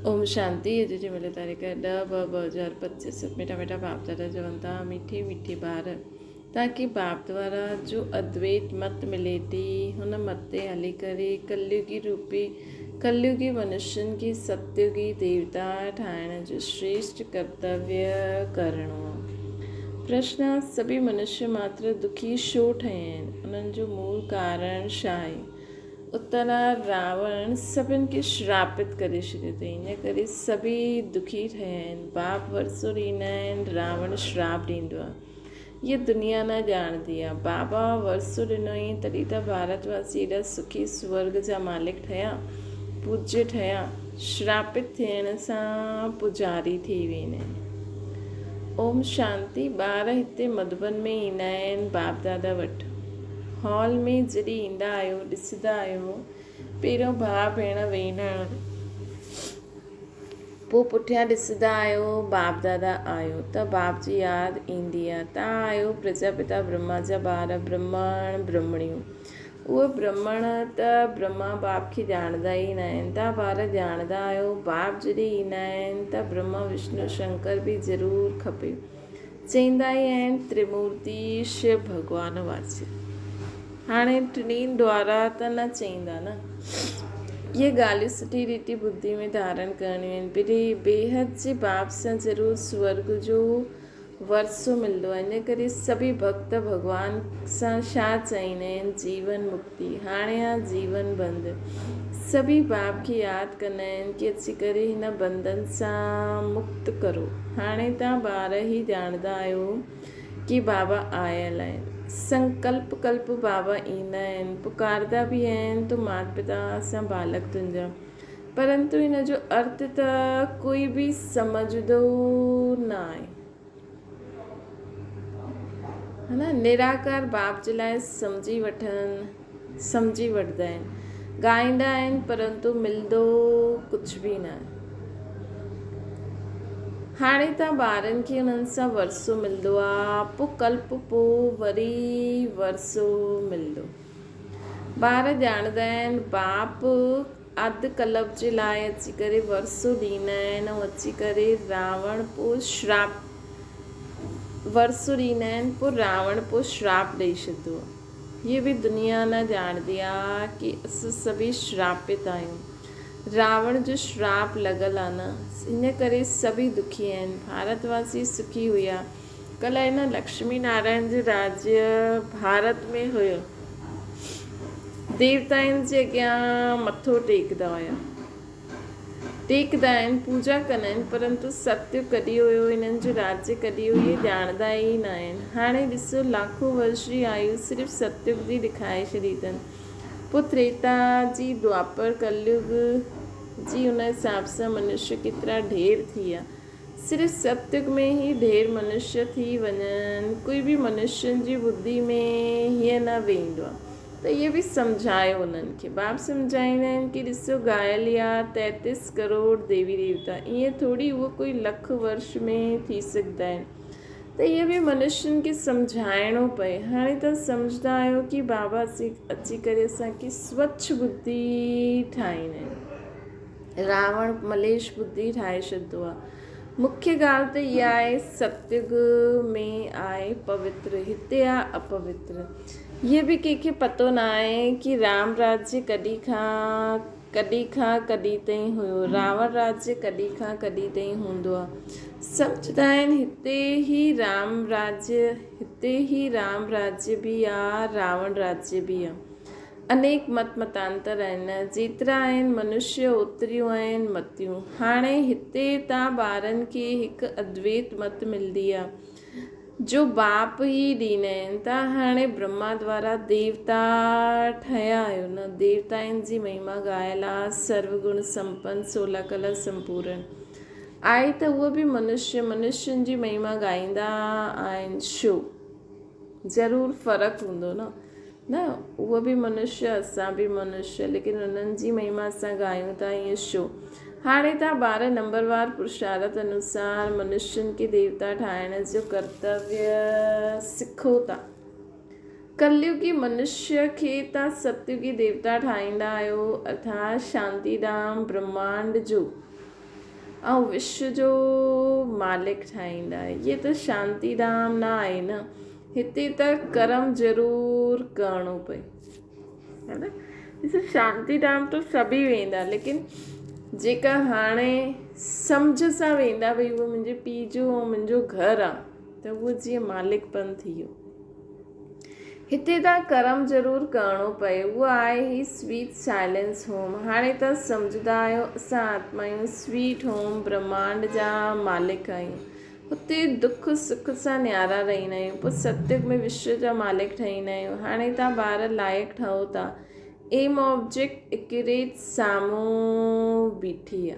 اوم شانتي اڄ جي ملي تاريخ 10 ٻه 2025 ميٺا ميٺا باپ دادا چون ٿا ميٺي ميٺي ٻار تاڪي باپ دوارا جو ادويت مت ملي ٿي هن مت تي هلي ڪري ڪليوگي روپي ڪليوگي منشين کي ستيوگي ديوتا ٺاهڻ جو شريشٽ ڪرتويه ڪرڻو آ. پرشن سڀئي منشي ماتر دکي ڇو ٺهيا آهن انهن جو مول ڪارڻ ڇا آهي؟ اتر راوڻ سڀن کي شراپت ڪري ڇڏيو اٿئي، ان ڪري سڀئي دکي ٺهيا آهن. باپ ورثو ڏيندا آهن، راوڻ شراپ ڏيندو آهي. هيء دنيا نه ڄاڻندي آهي. بابا ورثو ڏنو ائين تڏهن ته ڀارت واسي ايڏا سکي سورڳ جا مالڪ ٺهيا، پوڄيه ٺهيا. شراپت ٿيڻ سان پوڄاري ٿي ويندا آهن. اوم شانتي ٻار هتي مڌوبن ۾ ايندا آهن باپ دادا وٽ. هال ۾ جڏهن ايندا آهيو، ڏسندا آهيو، پهريون ڀاء ڀيڻ ويهندا آهن، پوء پٺيان ڏسندا آهيو باپ دادا آيو ته باپ جي ياد ايندي آهي. تان آهيو پرجاپتا برهما جا ٻار، برهمڻ برهمڻيون. اهي برهمڻ ته برهما باپ کي ڄاڻندا ئي نه آهن. تان ٻار ڄاڻندا آهيو، باپ جڏهن ايندا آهن ته برهما وشنو شنڪر به ضرور کپي. چئيندا ئي آهن ترمورتي شو ڀڳوان واچي. هاڻي ٽنهي دوارا ته نه چئيندا نه. اهي ڳالهيون سٺي ريتي ٻڌي ۾ ڌارڻ ڪرڻيون آهن. بري بيحد جي باپ سان ضرور سورڳ جو ورثو ملندو آهي. ان ڪري سڀئي ڀڳت ڀڳوان سان ڇا چئيندا آهن جيون مڪتي. هاڻي آ جيون بنڌ. سڀئي باپ کي ياد ڪندا آهن ڪي اچي ڪري هن بنڌن سان مڪت ڪرو. هاڻي توهان ٻار هي ڄاڻندا آهيو ڪي بابا آيل آهن. سنڪلپ ڪلپ بابا ايندا آهن، پڪاردا به آهن ته مات پتا اسان بالڪ تنهنجا. پرنتو هن جو ارٿ ته ڪوئي به سمجهندو نه آهي. ها نه نراڪار باپ جي لاء سمجهي وٺن سمجهي وٺندا آهن ڳائيندا آهن پرنتو ملندو ڪجهه به نه آهي هاڻي ته ٻارن کي انهن سان ورثو ملندو آ پو ڪلپ پو وري ورثو ملندو ٻار ڄاڻندا آهن باپ اڌ ڪلپ جي لاء اچي ڪري ورثو ڏيندا آهن ۽ اچي ڪري راوڻ پوء شراپ ورثو ڏيندا آهن پوء راوڻ پوء شراپ ڏئي ڇڏندو آهي. هيء به دنيا نه ڄاڻندي آهي ڪي اسان سڀئي شراپت آهيون. راوڻ جو شراپ لڳل آهي نه ان ڪري سڀئي دکي آهن. ڀارت واسي سکي هيا. ڪلهه هن لڪشمي نارائڻ جو راجيه ڀارت ۾ هيو. ديوتائن جي اڳيان مٿو ٽيڪدا هيا. ٽيڪدا آهن، پوڄا ڪندا آهن، پرنتو ستيگ ڪڏهن هيو، هنن جو راجيه ڪڏهن هيو، اهي ڄاڻندا ئي نه آهن. هاڻي ڏسو لاکون ورش جي آيو صرف ستيگ جي ڏکائي ڇڏي اٿن. پوء تريتا جي، دوآپر، ڪليگ جي ان حساب سان منشيه ڪيترا ڍير ٿي ويا. صرف ستيگ ۾ ئي ڍير منشيه ٿي وڃن، ڪوئي به منشين جي ٻڌي ۾ هيئن نه ويندو آهي ته اهي به سمجهايو انهن کي. باپ سمجهائيندا آهن ڪي ڏسو گايل يا تيتيس ڪروڙ ديوي ديوتا ائين ٿوري اهو ڪوئي لک ورش ۾ ٿي سگهندا آهن ته اهي به منشين کي سمجهائڻو پئي. هاڻي توهان سمجهندا آهيو ڪي بابا اچي ڪري اسان کي سوڇ ٻڌي ٺاهيندا آهن. راوڻ مليش ٻڌي ٺاهي ڇڏندو آ. مکيه ڳالهه ته اها آهي ستيگ ۾ آهي پوتر هتي آ اپوتر. هيء به ڪنهن کي پتو نه آهي ڪي رام راجيه ڪڏهن کان ڪڏهن کان ڪڏهن تائين هيو راوڻ راجيه ڪڏهن کان ڪڏهن تائين هوندو آ. سمجهندا آهن هتي هي رام راجيه هتي هي رام راجيه به آ راوڻ راجيه به آ. انيڪ مت متانتر آهن، جيترا آهن منشيه اوتريون آهن متيون. هاڻي هتي تان ٻارن کي هڪ ادويت مت ملدي آ، جو باپ ئي ڏيندا آهن. تان هاڻي برهما دوارا ديوتا ٺهيا آهيو نه، ديوتائن جي مهما ڳايل آ، سرو گڻ سمپن، سولا ڪلا سمپورن. آهي ته اهو به منشيه، منشين جي مهما ڳائيندا آهن، شو؟ ضرور فرق هوندو نه. نه اهو به منشيه اسان به منشيه ليڪن انهن جي مهما اسان ڳايون ٿا ائين ڇو؟ هاڻي توهان ٻار نمبر وار پرشارت انوسار منشين کي ديوتا ٺاهڻ جو ڪرتويه سکو ٿا. ڪليوگي منشيه کي توهان ستيوگي ديوتا ٺاهيندا آهيو ارٿات شانتي ڌام برهمانڊ جو. ۽ وشو جو مالڪ ٺاهيندا. هيء ته شانتي ڌام نه آهي نه، هتي ته ڪرم ضرور ڪرڻو پئي. هي نه؟ ڏسو شانتي ڌام ته سڀئي ويندا ليڪن جيڪا هاڻي سمجهه سان ويندا ڀئي اهو منهنجي پيء جو ۽ منهنجو گهر آ ته اهو جيئن مالڪ پن ٿي ويو. هتي تان ڪرم ضرور ڪرڻو پئي. اهو آهي هي سويٽ سائلنس هوم. هاڻي تان سمجهندا آهيو اسان آتمايون سويٽ هوم برهمانڊ جا مالڪ آهيون. هتي دک سک سان نيارا رهندا آهيون. پوء ستيگ ۾ وشو جا مالڪ ٺهيندا آهيون. هاڻي تان ٻار لائق ٺهو ٿا. ايم آبجيڪٽ اڪيريٽ سامهون بيٺي آ.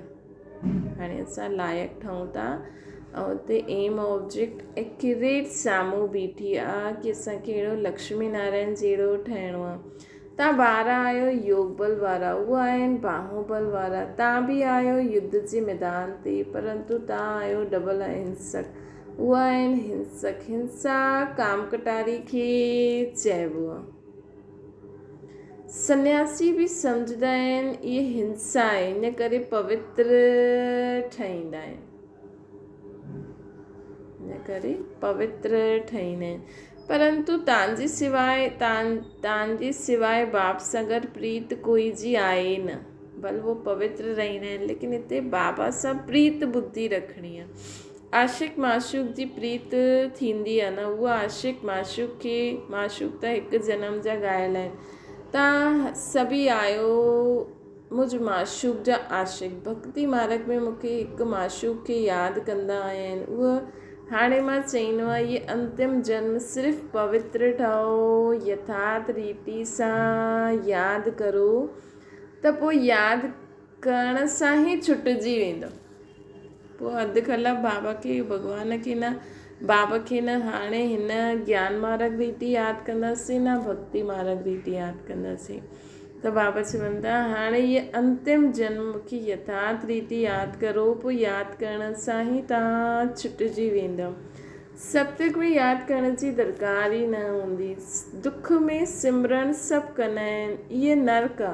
هاڻي اسان لائق ٺهون ٿا ۽ اتي ايم آبجيڪٽ ايڪيوريٽ سامهون بيٺي آ ڪي اسان کي اهڙو لڪشمي نارائڻ جهڙو ٺهڻو آ. تان ٻار آهيو يوگ بل وارا اهي آهن باهوبل وارا تان به آهيو يڌ جي ميدان تي پرنتو تان آهيو ڊبل اهنسڪ اهي آهن هنسڪ هنسا ڪامڪٽاري کي چئبو آ. سنياسي به سمجهندا آهن اهي هنسا آهي ان ڪري پوتر ٺهيندا آهن. ان ڪري پوتر ٺهيندا آهن. پرنتو تان جي سواء تان تان جي سواء باپ سان گڏ پريت ڪوئي جي آهي نه. ڀل اهو پوتر رهندا آهن ليڪن هتي بابا سان پريت ٻڌي رکڻي آهي. عاشق معشوق جي پريت ٿيندي آ نه اها عاشق معشوق کي معشوق ته هڪ جنم جا گهايل آهن تان سڀئي آهيو مجھ معشوق جا عاشق ڀڳتي مارگ ۾ مون کي هڪ معشوق کي ياد ڪندا آيا آهن اهو هاڻي مان چئيندو آهيان هي انتم جنم صرف پوتر ٺهو يٿارٿ ريتي سان ياد ڪرو ته پوء ياد ڪرڻ سان ئي ڇٽجي ويندو. پوء اڌ ڪلاڪ بابا کي ڀڳوان کي نه باب کي نه هاڻي هن گيان مارگ ريتي ياد ڪنداسين نه ڀڳتي مارگ ريتي ياد ڪنداسين ته بابا چون ٿا هاڻي هيء انتم جنم مون کي يٿارٿ ريتي ياد ڪرو پوء ياد ڪرڻ سان ئي توهان ڇٽجي ويندؤ. ستيگ ۾ ياد ڪرڻ جي درڪار ئي نه هوندي. دک ۾ سمرڻ سڀ ڪندا آهن. اهي نرڪ آ.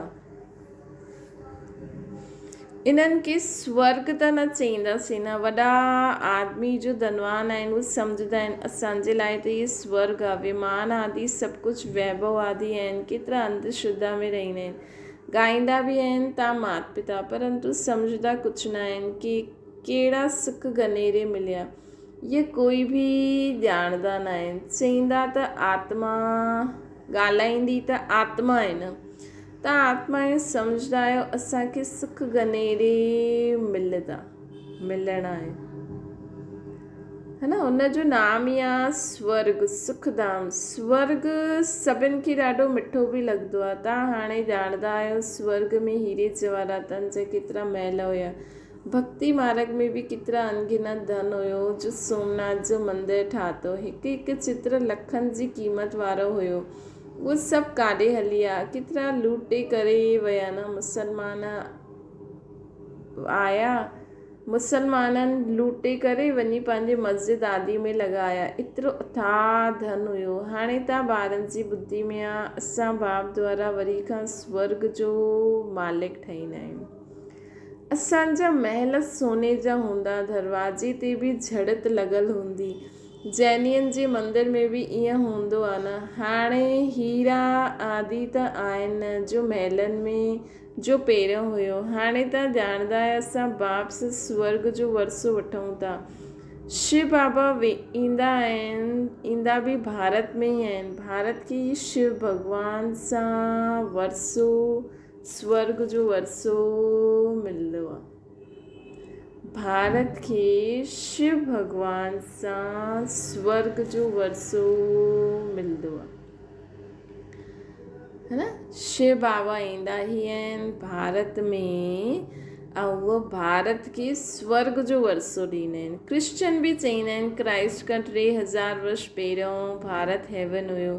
انهن کي سورڳ ته نه چئينداسين نه. وڏا آدمي جو ڌنوان آهن اهي سمجهندا آهن اسان جي لاء ته اهي سورڳ آ. ومان آدي سڀ ڪجهه ويڀو آدي آهن. ڪيترا انڌ شرڌا ۾ رهندا آهن. ڳائيندا به آهن تان مات پتا پرنتو سمجهندا ڪجهه نه آهن ڪي ڪهڙا سک گنيري مليا. اهي ڪوئي به ڄاڻندا نه آهن. چئيندا ته آتما ڳالهائيندي ته آتما آهي نه. تان آتما ائين سمجهندا آهيو اسان کي سک گنيري ملدا ملڻا آهن. هه نه ان جو نام ئي آ سورڳ سک ڌام. سورڳ سڀن کي ڏاڍو مٺو به لڳندو آ. تان هاڻي ڄاڻندا آهيو سورڳ ۾ هيري جواهراتن جا ڪيترا محل هيا. ڀڳتي مارڳ ۾ به ڪيترا انگنت ڌن هيو جو سومناٿ جو مندر ٺاهتو. هڪ هڪ چتر لکن جي قيمت وارو هيو. اهو سڀ ڪاڏي هلي آ. ڪيترا لوٽي ڪري ويا نه مسلمان آيا. مسلمانن لوٽي ڪري وڃي پنهنجي مسجد آدي ۾ لڳايا. ايترو اٿاهه ڌن هيو. هاڻي تان ٻارن جي ٻڌي ۾ آ. اسان باپ دوارا وري کان سورڳ جو مالڪ ٺهيندا آهيون. اسان جا محل سوني جا هوندا، دروازي تي به جهڙت لڳل هوندي. جينين جي مندر ۾ به ائين هوندو آ نه. هاڻي هيرا آدي ته آهن نه جو محلن ۾ جو پهريون هيو. هاڻي ته ڄاڻندا آهيو اسان باپ سان سورڳ جو ورثو وٺون ٿا. شو بابا ايندا آهن، ايندا به ڀارت ۾ ئي آهن. ڀارت کي ئي شو ڀڳوان سان ورثو سورڳ جو ورثو ملندو آ. ڀارت کي شو ڀڳوان سان سورڳ جو ورثو ملندو آ. ها نه شو بابا ايندا ئي آهن ڀارت ۾ ۽ اهو ڀارت کي سورڳ جو ورثو ڏيندا آهن. ڪرسچن به چئيندا آهن ڪرائسٽ کان 3000 ورش پهريون ڀارت هيون هيو.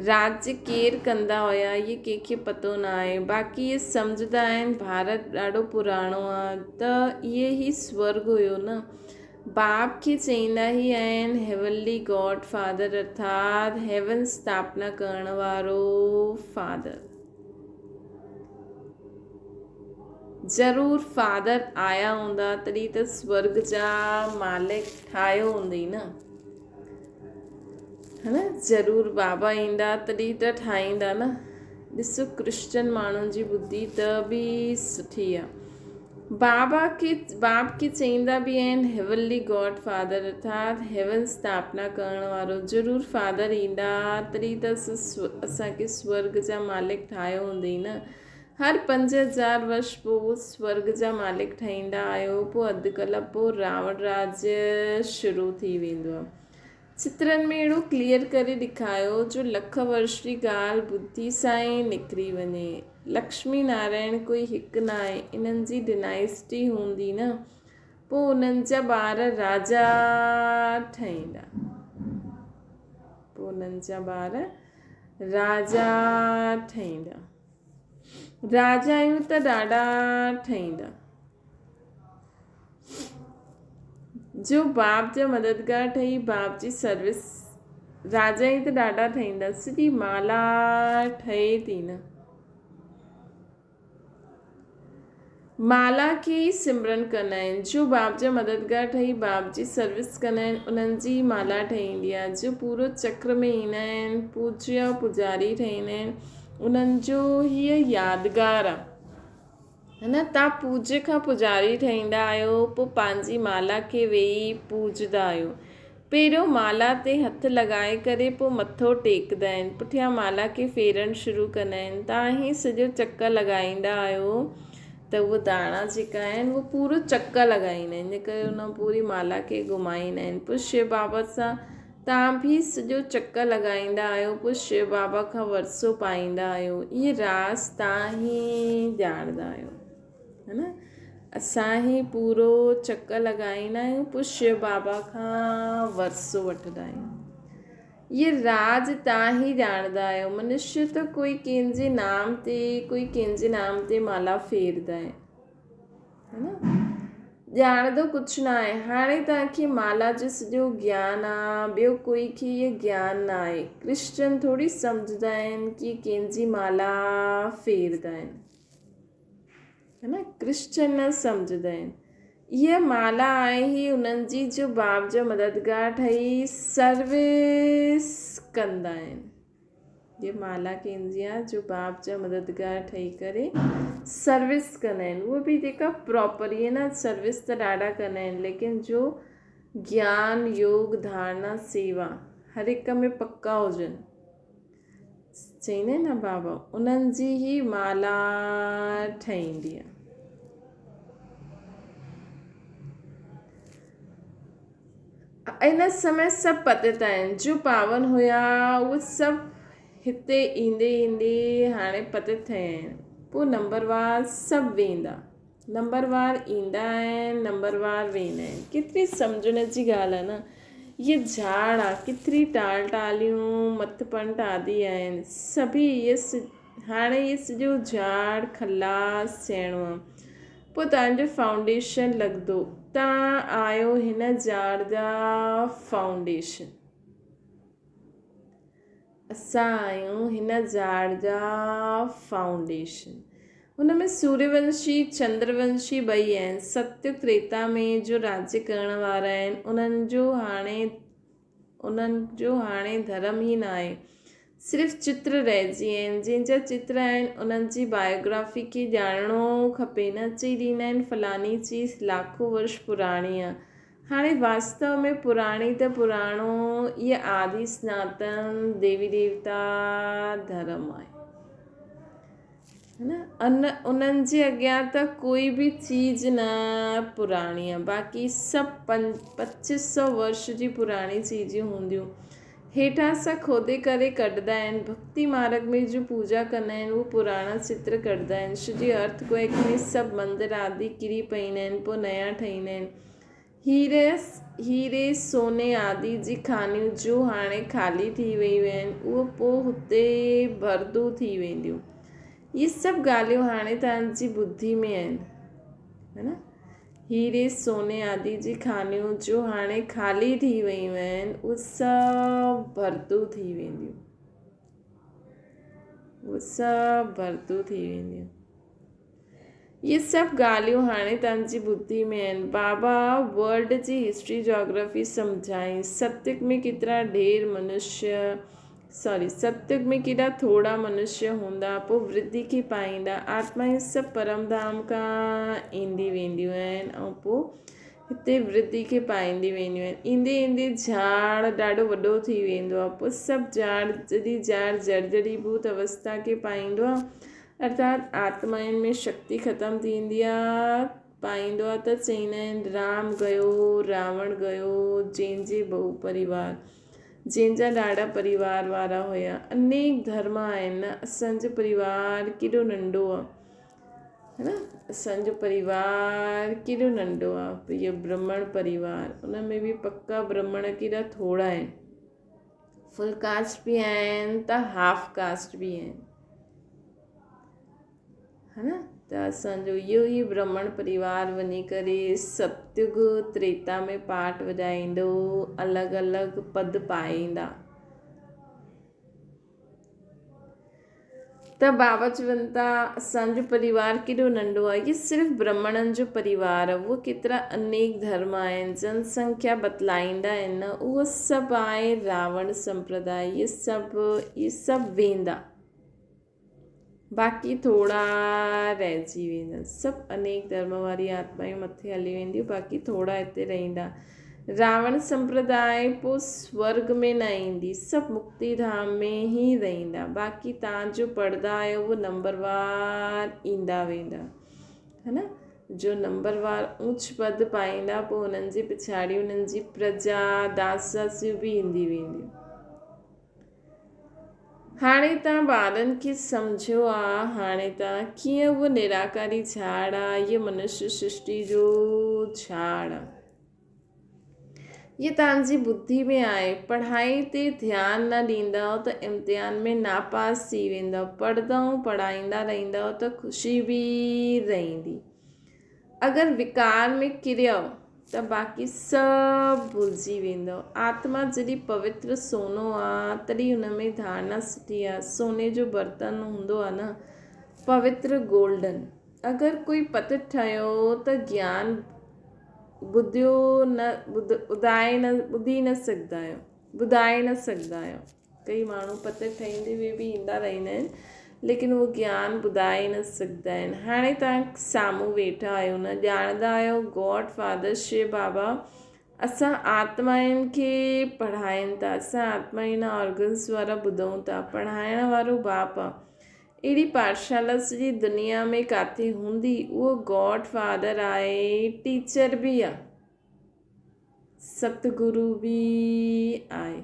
راڄ ڪير ڪندا هيا اهي ڪنهن کي پتو نه آهي باقي اهي سمجهندا آهن ڀارت ڏاڍو پراڻو آ ته اهي ئي سورڳ هيو نه باپ کي چئيندا ئي آهن هيونلي گاڊ فادر ارٿات هيون اسٿاپنا ڪرڻ وارو فادر. ضرور فادر آيا هوندا تڏهن ته سورڳ جا مالڪ ٺاهيو هوندئي نه. ها نه ضرور بابا ايندا تڏهن ته ٺاهيندا نه. ڏسو ڪرسچن ماڻهن جي ٻڌي ته به سٺي آ. بابا کي باب کي چئيندا به آهن هيونلي گاڊ فادر ارٿات هيون اسٿاپنا ڪرڻ وارو ضرور فادر ايندا تڏهن ته اسان کي سورگ جا مالڪ ٺاهيو هوندئي نه هر 5000 ورش پوء سورگ جا مالڪ ٺهيندا آهيو پوء اڌ ڪلپ پوء راوڻ راج شروع ٿي ويندو آهي چترن ۾ اهڙو ڪليئر ڪري ڏيکايو جو لک ورش جي ڳالهه ٻڌي سان ئي نڪري وڃي. لڪشمي نارائڻ ڪوئي هڪ ناهي، انهن جي ڊنائسٽي هوندي نه، پوء انهن جا ٻار راجا ٺهيندا. پوء انهن جا ٻار راجا ٺهيندا. راجايون ته ڏاڍا ٺهيندا. جو باپ جا مددگار ٺهي باپ جي سروس راجا ئي ته ڏاڍا ٺهيندا سڄي مالا ٺهي ٿي نه مالا کي ئي سمرن ڪندا آهن جو باپ جا مددگار ٺهي باپ جي سروس ڪندا آهن انهن جي ئي مالا ٺهيندي آهي جو پورو چڪر ۾ ايندا آهن پوڄيا پوڄاري ٺهيندا آهن انهن جو هيء يادگار آهي نه تان پوڄ کان پوڄاري ٺهيندا آهيو، پوء پنهنجي مالا کي ويهي پوڄندا آهيو. پهريون مالا تي هٿ لڳائي ڪري پوء مٿو ٽيڪندا آهن. پٺيان مالا کي ڦيرڻ شروع ڪندا آهن. تان هي سڄو چڪر لڳائيندا آهيو ته اهي داڻا جيڪا آهن اهي پورو چڪر لڳائيندا آهن. جي ڪري ان پوري مالا کي گهمائيندا آهن. پوء شو بابا سان توهان به سڄو چڪر لڳائيندا آهيو پوء شو بابا کان ورثو پائيندا آهيو اهي راز توهان ئي ڄاڻندا آهيو ها نه اسان ئي پورو چڪر لڳائيندا آهيون پوء شو بابا کان ورثو وٺندا آهيون اهي راز توهان ئي ڄاڻندا آهيو منشي ته ڪوئي ڪنهن جي نام تي ڪوئي ڪنهن جي نام تي مالا ڦيردا آهن ها نه ڄاڻندو ڪجهه نه آهي. هاڻي توهان کي مالا جو سڄو گيان آ، ٻيو ڪوئي کي اهو گيان نه آهي. ڪرسچن ٿوري سمجهندا آهن ڪي ڪنهن جي مالا ڦيردا آهن. ها نه ڪرسچن نه سمجهندا آهن. اها مالا آهي ئي انهن جي جو باپ جو مددگار ٺهي سروس ڪندا آهن. جي مالا ڪيندي آ جو باپ جا مددگار ٺهي ڪري سروس ڪندا آهن اهو به جيڪا پراپر ائين نه سروس ته ڏاڍا ڪندا آهن ليڪن جو گيان يوگ ڌارنا سيوا هر هڪ ۾ پڪا هجن چئيندا آهن نه بابا انهن جي ئي مالا ٺهيندي آ. ان سمي سڀ پتت آهن، جو پاون هيا اهي سڀ هتي ايندي ايندي هاڻي پتت ٿيا آهن. پوء نمبروار سڀ ويندا. نمبروار ايندا آهن، نمبروار ويندا آهن. ڪيتري سمجهڻ جي ڳالهه آهي نه. هيء جهاڙ آ، ڪيتري ٽال ٽاليون، مٿ پنٽ آدي آهن. سڀئي هيء هاڻي هيء سڄو جهاڙ خلاص ٿيڻو آ. پوء توهان جو فائونڊيشن لڳندو. توهان آهيو هن جاڙ جا فائونڊيشن. اسان آهيون هن جاڙ جا فائونڊيشن. هن ۾ سوريونشي، چندرونشي ٻئي آهن. ستيگ تريتا ۾ جو راڄ ڪرڻ وارا آهن، انهن جو هاڻي انهن جو هاڻي ڌرم ئي ناهي. صرف چتر رهجي ويا آهن. جنهن جا چتر آهن، انهن جي بايوگرافي کي ڄاڻڻو کپي نه. چئي ڏيندا آهن فلاڻي چيز لاکو ورش پراڻي آ. هاڻي واستو ۾ پراڻي ته پراڻو اهي آدي سناتن ديوي ديوتا ڌرم آهي. نه ان انهن جي اڳيان ته ڪوئي به چيز نه پراڻي آهي باقي سڀ پچيس سو ورش جي پراڻي چيزون هونديون هيٺان سان کودي ڪري ڪڍندا آهن ڀڪتي مارگ ۾ جو پوڄا ڪندا آهن اهي پراڻا چتر ڪڍندا آهن سڄي ارٿ ڪوئڪ ۾ سڀ مندر آدي ڪري پئيندا آهن پوء نيا ٺهيندا آهن هيري، سوني آدي جي کانيون جو هاڻي خالي ٿي ويون آهن، اهي پوء هتي ڀردو ٿي وينديون. اهي سڀ ڳالهيون هاڻي توهان جي ٻڌي ۾ آهن. ها نه؟ هيري، سوني آدي جي کانيون جو هاڻي خالي ٿي ويون آهن، اهي سڀ ڀردو ٿي وينديون. اهي سڀ ڀردو ٿي وينديون. اهي سڀ ڳالهيون هاڻي توهان جي ٻڌي ۾ آهن. بابا ورلڊ جي هسٽري جاگرافي سمجهائين. ستيگ ۾ ڪيترا ڍير منشيه سوري ستيگ ۾ ڪيڏا ٿورا منشيه هوندا پوء ورڌي کي پائيندا. آتمائون سڀ پرم ڌام کان ايندي وينديون آهن ۽ پوء هتي ورڌي کي پائيندي وينديون آهن. ايندي ايندي جهاڙ ڏاڍو وڏو ٿي ويندو آهي. پوء سڀ جهاڙ جڏهن جهاڙ جڙجڙي ڀوت اوستا کي پائيندو آهي ارٿات آتمائن ۾ شڪتي ختم ٿيندي آ، پائيندو آ ته چئيندا آهن رام گيو، راوڻ گيو، جنهن جي بهو پريوار، جنهن جا ڏاڍا پريوار وارا هيا. انيڪ ڌرم آهن نه، اسان جو پريوار ڪيڏو ننڍو آ، ها نه، اسان جو پريوار ڪيڏو ننڍو آ، اهو برهمڻ پريوار، ان ۾ به پڪا برهمڻ ڪيڏا ٿورا آهن. فل ڪاسٽ به آهن ته هاف ڪاسٽ به آهن ها نه ته اسانجو اهو ئي برهمڻ پريوار وڃي ڪري ستيگ تريتا ۾ پاٺ وڄائيندو الڳ الڳ پد پائيندا ته بابا چون ٿا اسان جو پريوار ڪيڏو ننڍو آهي هي صرف برهمڻن جو پريوار آهي اهو ڪيترا انيڪ ڌرم آهن جن سنکيا بتلائيندا آهن نه اهو سڀ آهي راوڻ سمپرداء اهي سڀ اهي سڀ ويندا باقي ٿورا رهجي ويندا سڀ انيڪ ڌرم واري آتمائون مٿي هلي وينديون باقي ٿورا هتي رهندا راوڻ سمپرداء پوء سورڳ ۾ نه ايندي، سڀ مڪتي ڌام ۾ ئي رهندا، باقي تان جو پڙهندا آهيو اهو نمبروار ايندا ويندا، ها نه، جو نمبروار اوچ پد پائيندا پوء انهن جي پڇاڙي انهن جي پرجا، داس داسيون به ايندي وينديون. هاڻي تان ٻارن کي سمجهيو آ، هاڻي تان ڪيئن اهو نراڪاري جهاڙ آ، هيء منشيه سرشٽي جو جهاڙ آ. هيء تان جي ٻڌي ۾ آهي. پڙهائي تي ڌيان نه ڏيندؤ ته امتحان ۾ ناپاس ٿي ويندؤ. پڙهندؤ پڙهائيندا رهندؤ ته خوشي به رهندي. اگر وڪار ۾ ڪريؤ ته باقي سڀ ڀلجي ويندؤ. آتما جڏهن پوتر سونو آ، تڏهن ان ۾ ڌارڻا سٺي آ. سوني جو برتن هوندو آ نه، پوتر گولڊن. اگر ڪوئي پتت ٺهيو ته گيان ٻڌيو نه ٻڌائي نه ٻڌي نه سگهندا آهيو ٻڌائي نه سگهندا آهيو. ڪئي ماڻهو پتر ٺهيندي به به ايندا رهندا آهن ليڪن اهو گيان ٻڌائي نه سگهندا آهن هاڻي توهان سامهون ويٺا آهيو نه ڄاڻندا آهيو گاڊ فادر شو بابا اسان آتمائن کي پڙهائين ٿا اسان آتمائن آرگنس وارا ٻڌون ٿا پڙهائڻ وارو باپ آ اهڙي پاٺشالا سڄي دنيا ۾ ڪاٿي هوندي اهو گاڊ فادر آهي ٽيچر به آ ستگرو به آهي.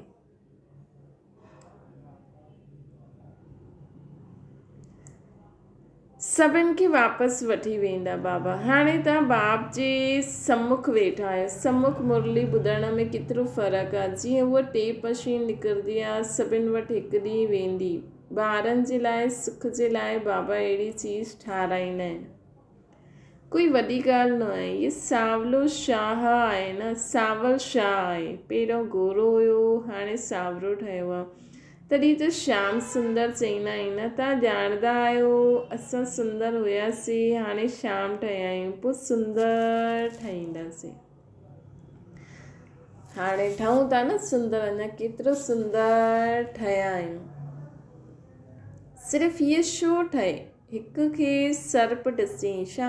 سڀن کي واپس وٺي ويندا بابا. هاڻي توهان باپ جي سمک ويٺا آهيو. سمک مرلي ٻڌڻ ۾ ڪيترو فرق آهي. جيئن هوء ٽيپ مشين نڪرندي آهي، سڀن وٽ هڪ ڏينهن ويندي. ٻارن جي لاء سک جي لاء بابا اهڙي چيز ٺاراهيندا آهن. ڪوئي وڏي ڳالهه نه آهي. هي سانولو شاهه آهي نه، سانول شاهه آهي. پهريون گورو هيو، هاڻي سانورو ٺهيو آهي. تڏهن ته شيام سندر چئيندا آهن نه، توهان ڄاڻندا آهيو، اسان سندر هياسين، هاڻي شيام ٺهيا آهيون، پوء سندر ٺهينداسين. هاڻي ٺهون ٿا نه سندر، اڃا ڪيترو سندر ٺهيا آهيون. صرف هيء ڇو ٺهي؟ هڪ کي سرپ ڏسين ڇا؟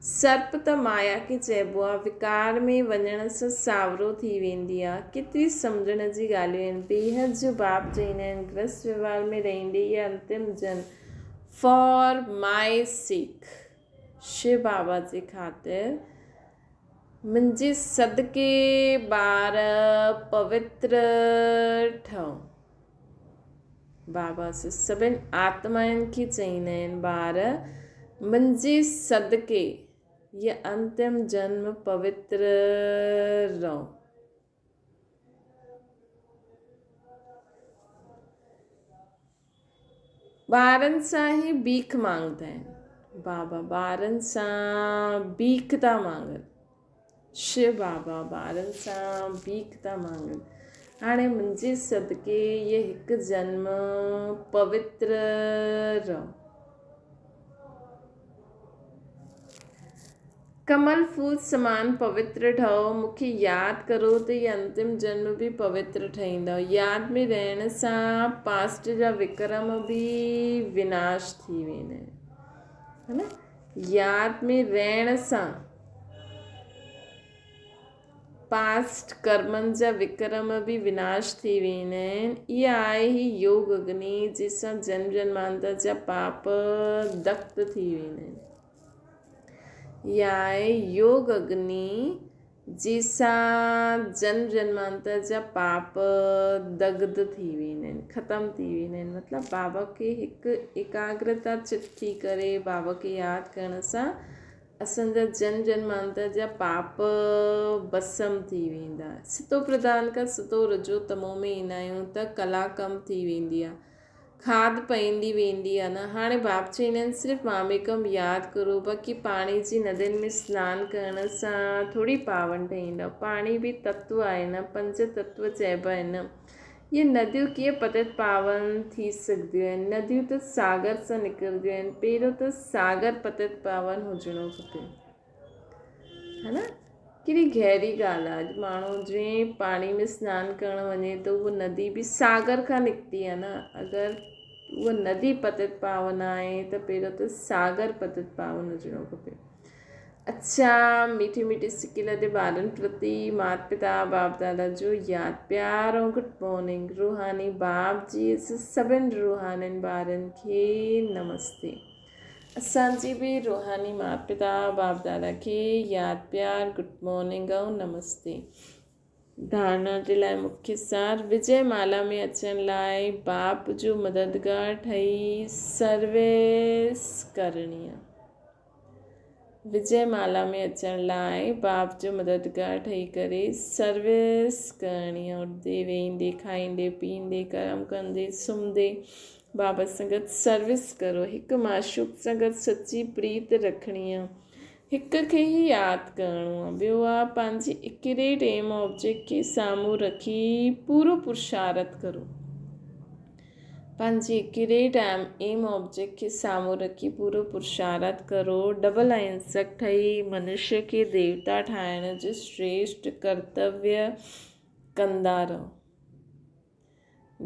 سرپ ته مايا کي چئبو آ، وڪار ۾ وڃڻ سان سانورو ٿي ويندي آ. ڪيتري سمجهڻ جي ڳالهيون آهن. بيحد جو باپ چئيندا آهن، گرهست وهنوار ۾ رهندي يا انتم جنم فار my سيڪ، شو بابا جي خاطر، منهنجي صدقي ٻار پوتر ٺهو. بابا سڀن آتمائن کي چئيندا آهن، ٻار منهنجي صدقي هيء انتم جنم پوتر رهو. ٻارن سان هي بيک مانگدا آهن. بابا ٻارن سان بيک ٿا مانگن. شو بابا ٻارن سان بيک ٿا مانگن. هاڻي منهنجي صدقي هيء هڪ جنم پوتر رهو. ڪمل ڦول سمان پوتر ٺهو، مون کي ياد ڪرو ته هي انتم جنم به پوتر ٺهيندو. ياد ۾ رهڻ سان پاسٽ جا وڪرم به وناش ٿي ويندا آهن. ها نه؟ ياد ۾ رهڻ سان پاسٽ ڪرمن جا وڪرم به وناش ٿي ويندا آهن. اها آهي هي يوگ اگني جنهن سان جنم جنمانتر جا پاپ دگڌ ٿي ويندا آهن. اها آهي يوگ اگني جنهن سان جنم جنمانتر جا پاپ دگڌ ٿي ويندا آهن، ختم ٿي ويندا آهن. مطلب بابا کي هڪ ايڪاگرتا چت ٿي ڪري بابا کي ياد ڪرڻ سان اسان جا جنم جنمانتر جا پاپ ڀسم ٿي ويندا. ستو پرڌان کان ستو رجو تمو ۾ ايندا آهيون ته ڪلا ڪم ٿي ويندي آهي. کاڌ پئندي ويندي آهي نه. هاڻي باپ چئيندا آهن صرف ماميڪم ياد ڪرو باقي پاڻي جي ندين ۾ سنان ڪرڻ سان ٿوري پاون ٺهيندو. پاڻي به تتو آهي نه، پنج تتو چئبا آهن نه. اهي نديون ڪيئن پتت پاون ٿي سگهنديون آهن؟ نديون ته ساگر سان نڪرنديون آهن. پهريون ته ساگر پتت پاون هجڻو کپي. ها نه؟ ڪيڏي گهري ڳالهه آهي. اڄ ماڻهو جيئن پاڻي ۾ سنان ڪرڻ وڃي ته اها ندي به ساگر کان نڪتي آهي نه. اگر اها ندي پتت پاون آهي ته پهريون ته ساگر پتت پاون هجڻو کپي. اڇا ميٺي ميٺي سڪي لڌي ٻارن پرتي مات پتا باپ دادا جو ياد پيار ۽ گڊ مارننگ روحاني باپ جي سڀن روحانين ٻارن کي نمستي اسان جي به روحاني مات پتا باپ دادا کي ياد پيار گڊ مارننگ ۽ نمستي. ڌارڻا جي لاء مکيه سار وجي مالا ۾ اچڻ لاء باپ جو مددگار ٺهي سروس ڪرڻي آ. وجي مالا ۾ اچڻ لاء باپ جو مددگار ٺهي ڪري سروس ڪرڻي آ. اٿندي ويهندي کائيندي پيئندي ڪرم ڪندي سمهندي بابا سان گڏ سروس ڪرو. هڪ معشوق سان گڏ سچي پريت رکڻي آ. هڪ کي ئي ياد ڪرڻو آ. ٻيو آ پنهنجي اڪريٽ ايم آبجيڪٽ کي سامهون رکي پورو پرشارٿ ڪرو. پنهنجي ڪريٽ ايم ايم آبجيڪٽ کي سامهون رکي پورو پرشارٿ ڪرو. ڊبل اهنسڪ ٺهي منشيه کي ديوتا ٺاهڻ جو شريشٺ ڪرتويه ڪندا رهو.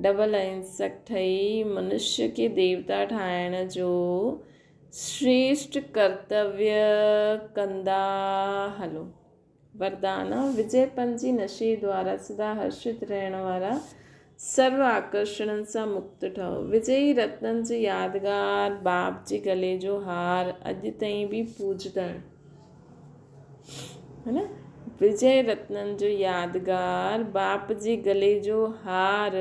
ڊبل اهنسڪ ٺهي منشيه کي ديوتا ٺاهڻ جو شريشٺ ڪرتويه ڪندا هلو. وردان، وجي پن جي نشي دوارا سدا هرشت رهڻ وارا سرو آڪرشڻن سان مڪت ٺهو. وجئي رتنن جي يادگار باپ جي گلي جو هار اڄ تائين به پوڄندڙ هن وجئي رتنن جو يادگار باپ جي گلي جو هار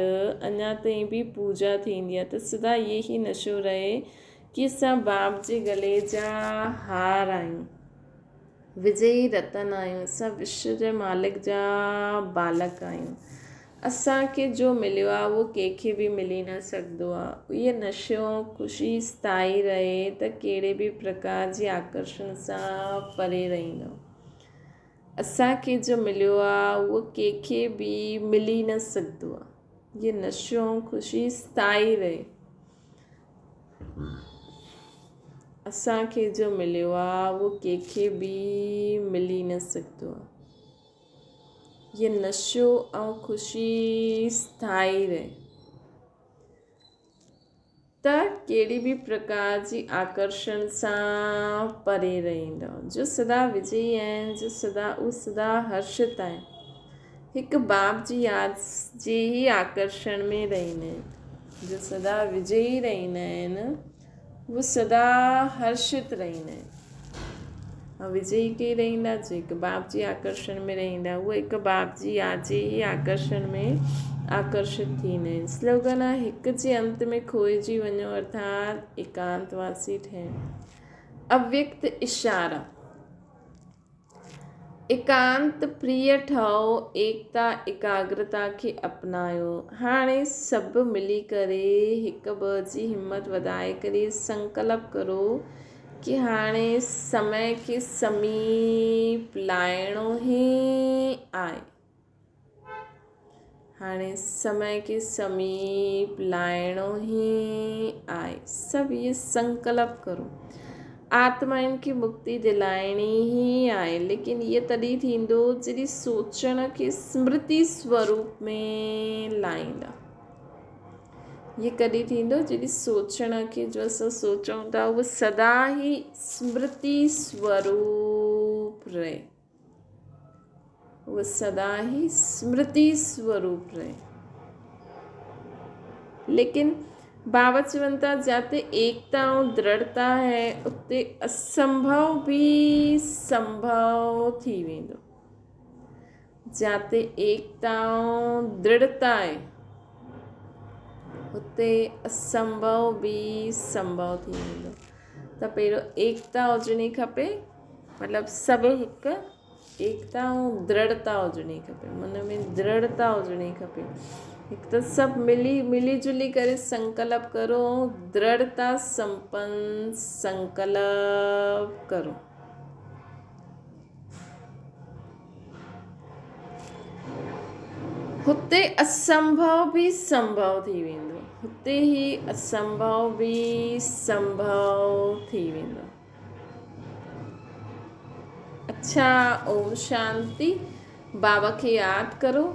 اڃا تائين به پوڄا ٿيندي آهي ته سدا اهي ئي نشو رهي ڪي اسان باپ جي گلي جا هار آهيون. وجئي رتن آهيون، اسان وشو جي مالڪ جا بالڪ آهيون. اسان کي جو مليو آهي اهو ڪنهن کي به ملي نه سگهندو آهي. اهي نشو ۽ خوشي اسٿائي رهي ته ڪهڙي به پرڪار جي آڪرشڻ سان پري رهندو. اسان کي جو مليو آهي اهو ڪنهن کي به ملي نه سگهندو آهي. اهي نشو ۽ خوشي اسٿائي رهي. اسان کي جو مليو آ اهو ڪنهن کي به ملي نه سگهندو آ. هي نشو ۽ خوشي اسٿائي رهي ته ڪهڙي به پرڪار جي آڪرشڻ سان پري رهندو. جو سدا وجئي آهن، جو سدا اهو سدا هرشت آهن. هڪ باپ جي ياد جي ئي آڪرشڻ ۾ رهندا آهن، جو سدا وجئي رهندا آهن، هو سدا هرشت رهندا آهن. ۽ وجئي ڪيئن رهندا؟ جو هڪ باپ جي آڪرشڻ ۾ رهندا، هو هڪ باپ جي ياد جي ئي آڪرشڻ ۾ آڪرشت ٿيندا آهن. سلوگن آهي، هڪ جي انت ۾ کوئجي وڃو ارٿات ايڪانتواسي ٺهڻ. اويڪت اشارا. ايڪانت پريه ٺهو، ايڪتا ايڪاگرتا کي اپنايو. هاڻي سڀ ملي ڪري هڪ ٻئي جي همت وڌائي ڪري سنڪلپ ڪرو ڪي هاڻي سمي کي سميپ لائڻو ئي آهي. هاڻي سمي کي سميپ لائڻو ئي آهي. سڀ اهي سنڪلپ ڪرو. آتمائن کي مڪتي دلائڻي ئي آهي، ليڪن اهو تڏهن ٿيندو جڏهن سوچڻ کي سمرتي سوروپ ۾ لائيندا. اهو ڪڏهن ٿيندو جڏهن سوچڻ کي جو اسان سوچون ٿا اهو سدا ئي سمرتي سوروپ رهي. اهو سدا ئي سمرتي سوروپ رهي. ليڪن بابا چون ٿا جاتي ايڪتا ۽ درڙتا آهي اتي اسنڀو به سنڀو ٿي ويندو. جاتي ايڪتا ۽ درڙتا آهي اتي اسنڀو به سنڀو ٿي ويندو. ته پهريون ايڪتا هجڻي کپي مطلب سڀ هڪ ايڪتا ۽ درڙتا هجڻي کپي من ۾ درڙتا هجڻي کپي هڪ ته سڀ ملي ملي جلي ڪري سنڪلپ ڪرو ۽ درڙتا سمپن سنڪلپ ڪرو. هتي اسنڀو به سنڀو ٿي ويندو. هتي هي اسنڀو به سنڀو ٿي ويندو. اڇا اوم شانتي. بابا کي ياد ڪرو.